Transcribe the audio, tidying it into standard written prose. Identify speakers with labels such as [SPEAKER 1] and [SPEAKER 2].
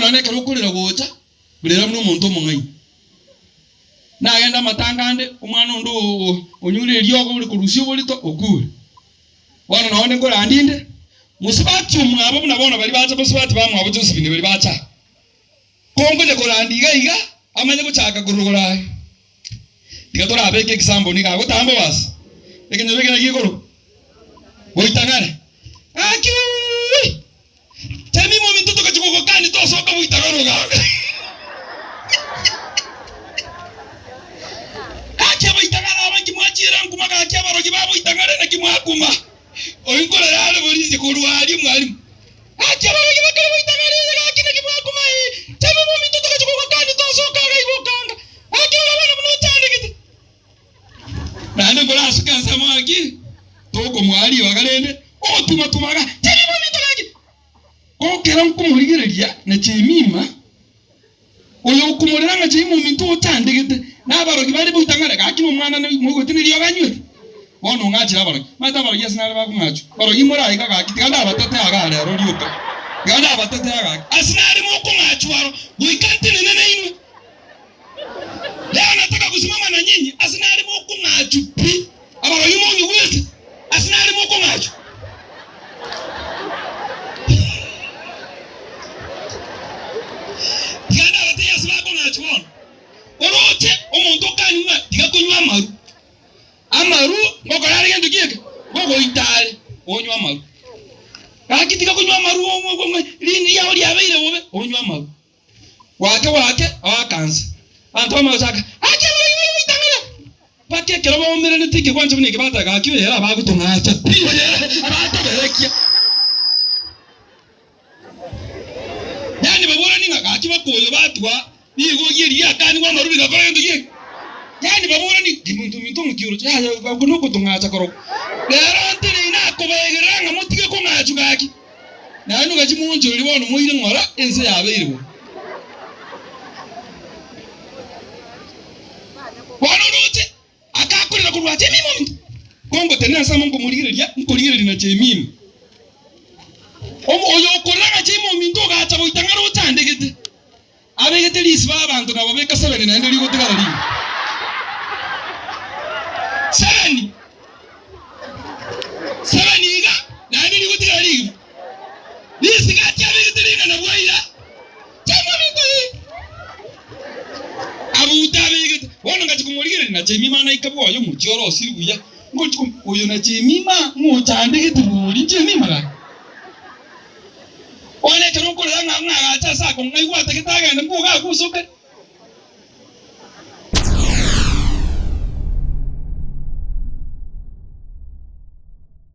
[SPEAKER 1] Nonya ekero okorera gocha, rera buna omonto omong'aini. Nagenda amatanga ande, omwana onde onyure eriogo ore korusia oborito, okure. Bono nonye nkorandie inde, mosubati omwabo buna bono baria bacha mosubati bamwabo Josephine baria bacha aa. Ko nkonya korandia iga iga, amanye gochaka korora aye. Tiga torabeke ekisambo nigo agotamba ase ekenyoro eke naki igoro goitang'are. Gaki uuwi! Chemima ominto togachi gogokani tosoka goitang'ana ogaaka. Gaki abaitang'are aba nki mwachiera nkuma gaki abarogi baboitang'are naki mwakuma. Oyio nkorera are borinche korwa aria mwalimu. Gaki abarogi bakare goitang'ana eye gaki naki mwakuma ee. Chemima ominto togachi gogokani tosoka iga igo okanga. Gaki rora bono buna ochandegete. Naende nkorasuke ensemo gaki tokomoa ribaga rende ogotuma-tuma iga, Chemima ominto gaki. Ekero nkomorigereria na Jemima, oyo okomorera ng'a Jemima ominto ochandegete, na abarogi bare boitang'are, gaki nomwana moigwete neriogo anywete. Bono ong'achere abarogi. Omanyete abarogi ase nare bakong'achwa? Barogi moraika gaki, tiga ndabatete igaa rero rioka, tiga ndabatete igaa gaki. Ase nare mokong'achwa aro, goika ntenene nainwe. Leo nataka kusimama na nyinyi, ase nare mokong'achwa pi. Abarogi monyigwete, ase nare mokong'achwa. Tiga ndabatebie ase bakong'achwa bono. Oroche omonto okanywa ng'a tiga konywa amaru. Amaru ngokora are gento ki eke? Ngogoita are, onywe amaru. Gaki tiga konywa amaru riini riao riabeire bobe, onywe amaru. Gwake gwake oakansa. Abanto bamanya gochaka, Gaki abarogi bare goitang'ana! Mpaka ekero baumeranete ekegwancha buna eke bateba, Gaki oyo ere abagotong'acha pi, oyo ere abatoberekia. Yaani baborani ng'a gaki bakoyo batwa rigogi eri riakanigwe amaru rigakora gento ki eke? Yaani baborani, Omonto ominto ng'aki oroche? Yaya okwo nokotong'acha korokwo. Rero nterei nakobaegerera ng'a motige kong'achwa gaki. Naende ogachia moonchoreria bono moire ng'ora ense yabeire bobe. Bono oroche akakorera korwa Jemima ominto, kongotenena ase amo nkomorigereria, nkorigereria na Jemima. Oyo okorera ng'a Jemima ominto ogacha goita ng'a rochandegete. Abegete risiba abanto nababeka sebeni naende rigotigara rimo. Sebeni, sebeni iga naende rigotigara rigima. Risigati abegete ring'ana bwaira chemobinto ii. Abuta abegete. Bono ngachia komorigereria na chemima naika bwoye omochie orosire buya. Ngochia kom oyo na chemima ng'ochandegete bori nchemima gaki. Bono ekero nkorora ng'a ng'agache ase akong'u ng'aigwate gete agende mbuga agusoke.